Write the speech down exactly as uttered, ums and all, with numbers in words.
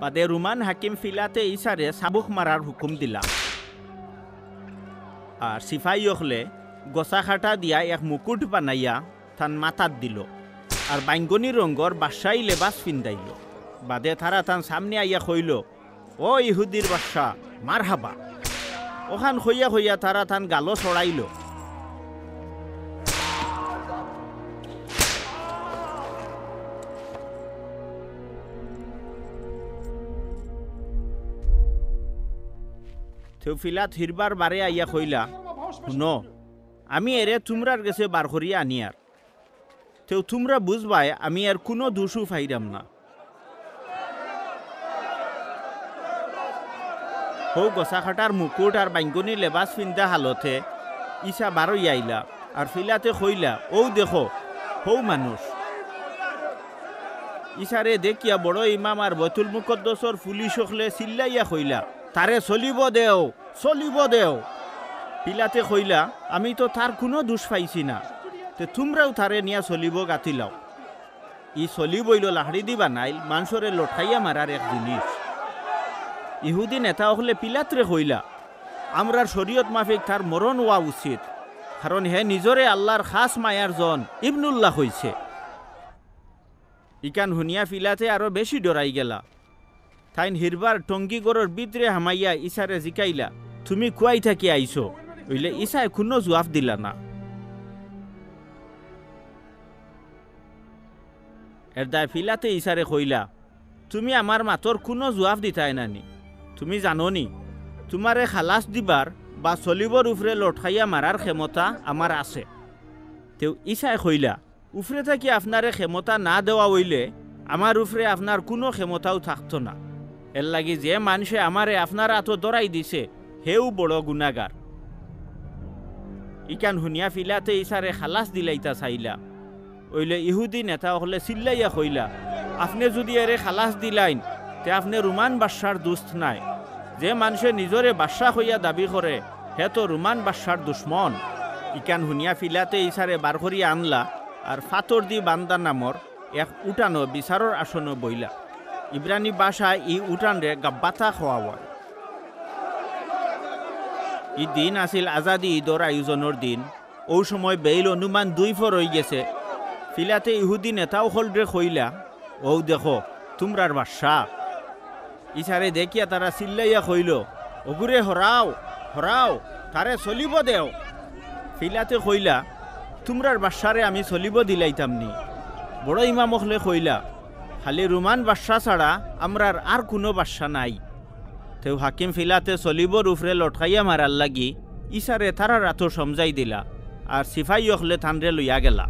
বাদে রোমান হাকিম পিলাতে ইছারে চাবুক মারার হুকুম দিলা। আর সিপাহী অকলে গছা কাটা দিয়া এক মুকুট বানাইয়া তান মাথাত দিল, আর বাইঙ্গনি রঙ্গর বাদশাহী লেবাস ফিন্দাইল। বাদে তারা তান সামনে আইয়া কইল, "ও ইহুদির বাদশা, মারহাবা।" অখান কইয়া কইয়া তারা তান গালো চড়াইল। তেউ পিলাত হিরবার বারে আইয়া কইলা, "হুনো, আমি এরে তুমরার গেছে বার করিয়া আনিয়ার। তেউ তুমরা বুঝবায় আমি এর কুনু দুষও পাইরাম না।" হউ গছা কাটার মুকুট আর বাইঙ্গনি লেবাস ফিন্দা হালতে ইছা বারইয়া আইলা, আর পিলাতে কইলা, "অউ দেখো, হউ মানুষ।" ইছারে দেখিয়া বড় ইমাম আর বয়তুল মুকদ্দসর পুলিশ অকলে চিল্লাইয়া কইলা, "তারে সলিবো দেও, সলিবো দেও।" পিলাতে কইলা, "আমি তো তার কুনু দুষ পাইছি না, তে তুমরাউ তারে নিয়া সলিবো গাঁথিলাও।" ই সলিব অইলো লাকড়িদি বানাইল, মানষরে লটকাইয়া মারার এক জিনিস। ইহুদি নেতা অকলে পিলাতরে কইলা, "আমরার শরীয়ত মাফিক তার মরণ অওয়া উচিত, কারণ হে নিজরে আল্লার খাছ মায়ার জন ইবনুল্লাহ কইছে।" ইখান হুনিয়া পিলাতে আরো বেশি ডরাই গেলা। তাইন হিরবার টঙ্গি ঘরর ভিতরে হামাইয়া ইছারে জিকাইলা, "তুমি কুয়াই থাকি আইছো?" অইলে ইছায় কুনু জুয়াফ দিলা না। এরদায় পিলাতে ইছারে কইলা, "তুমি আমার মাতর কুনু জুয়াফ দিতায় না নি? তুমি জানো নি, তুমারে খালাস দিবার বা সলিবর উপরে লটকাইয়া মারার ক্ষেমতা আমার আছে।" তেউ ইছায় কইলা, "উপরে থাকি আপনারে ক্ষেমতা না দেওয়া অইলে আমার উপরে আপনার কুনু ক্ষেমতাউ থাকতো না। এরলাগি যে মানষে আমারে আপনার আতো ধরাই দিছে, হেউ বড় গুনাগার।" ইখান হুনিয়া পিলাতে ইছারে খালাস দিলাইতা চাইলা। অইলে ইহুদি নেতা অকলে চিল্লাইয়া কইলা, "আপনে যুদি এরে খালাস দিলাইন, তে আপনে রোমান বাদশার দুস্ত নায়। যে মানষে নিজরে বাদশা কইয়া দাবি করে, হে তো রোমান বাদশার দুশমন।" ইখান হুনিয়া পিলাতে ইছারে বার করিয়া আনলা, আর ফাতরদি বান্দা নামর এক উঠানো বিচারর আসনো বইলা। ইব্রানি ভাষায় ই উঠানরে গাব্বাতা কওয়া অয়। ই দিন আছিল আজাদি ইদর আয়োজনর দিন। অউ সময় বেইল অনুমান দুই ফর অইগেছে। পিলাতে ইহুদি নেতা অকলরে কইলা, "অউ দেখো, তুমরার বাদশা।" ইছারে দেখিয়া তারা চিল্লাইয়া কইল, "অগুরে হরাও, হরাও, তারে সলিবো দেও।" পিলাতে কইলা, "তুমরার বাদশারে আমি সলিবো দিলাইতাম নি?" বড় ইমাম অকলে কইলা, "খালি রোমান বাদশা ছাড়া আমরার আর কুনু বাদশা নাই।" তেউ হাকিম পিলাতে সলিবর উপরে লটকাইয়া মারার লাগি ইছারে তারার আতো সমজাই দিলা, আর সিপাহী অকলে তানরে লইয়া গেলা।